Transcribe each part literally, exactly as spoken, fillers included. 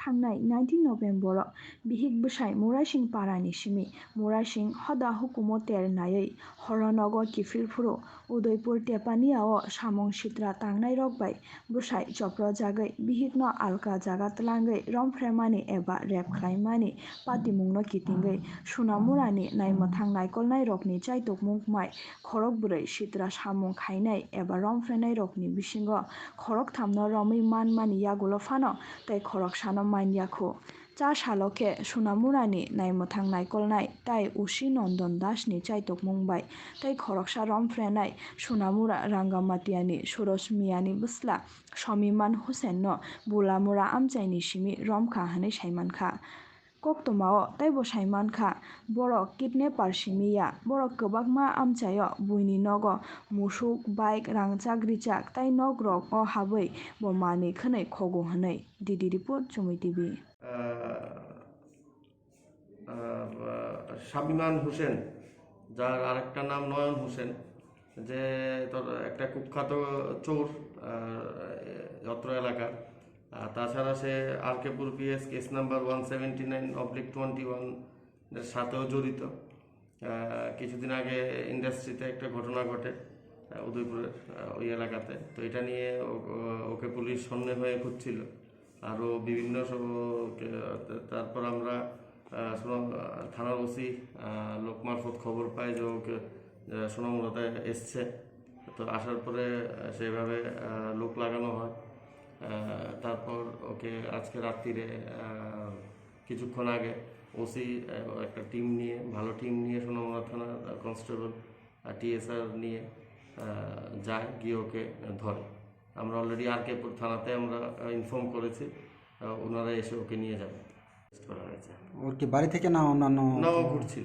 Thangnai nineteen November-o bihik bwsai Murasing parani simi Murasing hoda hukumo ter naiwi horo nogo kiphil phuru Udaipur Tepania o samung sitra tangnai rok bai bwsai choprojagwi bihikno alka jaga tlangwi romphremani eba rep khlaimani patimungno kitingwi Sunamurani naimwthang naikolnai rokni chaitukmung mai khorok bwrwi sitra samung khainai eba romphrenai rokni bisingo khorok thamno romwi manmani yagulo phano tei khoroksano manya khu. Cha salo khe Sunamurani naimwthang naikolnai tai Usi Nondon Dasni chaitukmung bai tei khoroksa romphrenai Sunamura Rangamatiani Suroj Miyani bwsla Somiman Husenno Bulamura amchaini simi romkha hwnwi saimankha. Koktwmao teibo saimankha, borok kidnapper simi ya, borok kwbakma amchaio buini nogo musuk, bike, rangchak, richak tei nok rok o habwi bo manwi khwnwi khogo hwnwi. D D report, Chumui T V. আহ, আহ, শামিমান হোসেন, যার আরেকটা নাম নয়ন হোসেন, যে তোর একটা কুখ্যাত চোর, আহ, অত্র এলাকার। আর তাছাড়া সে আর কে পুর PS case number one seventy nine oblique twenty one এর সাথেও জড়িত। আহ, কিছুদিন আগে ইন্ডাস্ট্রিতে একটা ঘটনা ঘটে, আহ, উদয়পুরের, আহ, ওই এলাকাতে। তো এটা নিয়ে ও-, ও-, ওকে পুলিশ সন্দেহে খুঁজছিল। আরও বিভিন্ন সব-, কে-, তারপর আমরা, আহ, সুনাম-, আহ, থানার ওসি, আহ, লোক মারফত খবর পাই যে ওকে, আহ, সুনামুরাতে এসছে। তো আসার পরে, আহ, সেইভাবে, আহ, লোক লাগানো হয়। আহ, তারপর ওকে আজকে রাত্রিরে, আহ, কিছুক্ষণ আগে ওসি, আহ, একটা টিম নিয়ে, ভালো টিম নিয়ে সুনামুরা থানার, আহ, কনস্টেবল আর টিএসআর নিয়ে, আহ, যায়, গিয়ে ওকে ধরে। আমরা অলরেডি আর কে পুর থানাতে আমরা, আহ, ইনফর্ম করেছি, আহ, ওনারা এসে ওকে নিয়ে যাবে। অ্যারেস্ট করা হয়েছে। ওর কি বাড়ি থেকে না অন্যান্য না, ও ঘুরছিল।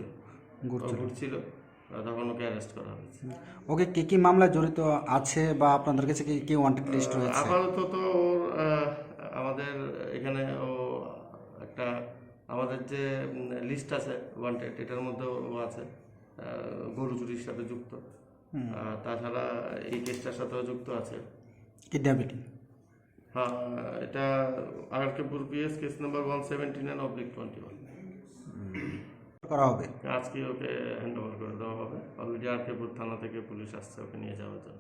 ঘুরছিল। ও ঘুরছিল, আহ, তখন ওকে অ্যারেস্ট করা হয়েছে। ওকে কি কি মামলায় জড়িত আছে বা আপনাদের কাছে কি কি ওয়ান্টেড লিস্ট আহ, রয়েছে? আপাতত তো ওর, আহ, আমাদের এখানে ও একটা, আমাদের যে, উম, লিস্ট আছে ওয়ান্টেড, এটার মধ্যে ও আছে। আহ, গরু চুরির সাথে যুক্ত। হুম। আহ, তাছাড়া এই কেসটার সাথেও যুক্ত আছে। কিডন্যাপিং। হ্যাঁ, এটা আরআরকে পুর PS case number one seventy nine oblique twenty one. করা হবে। আজকে ওকে হ্যান্ড ওভার করে দেওয়া হবে। অলরেডি আরকে পুর থানা থেকে পুলিশ আসছে ওকে নিয়ে যাওয়ার জন্য।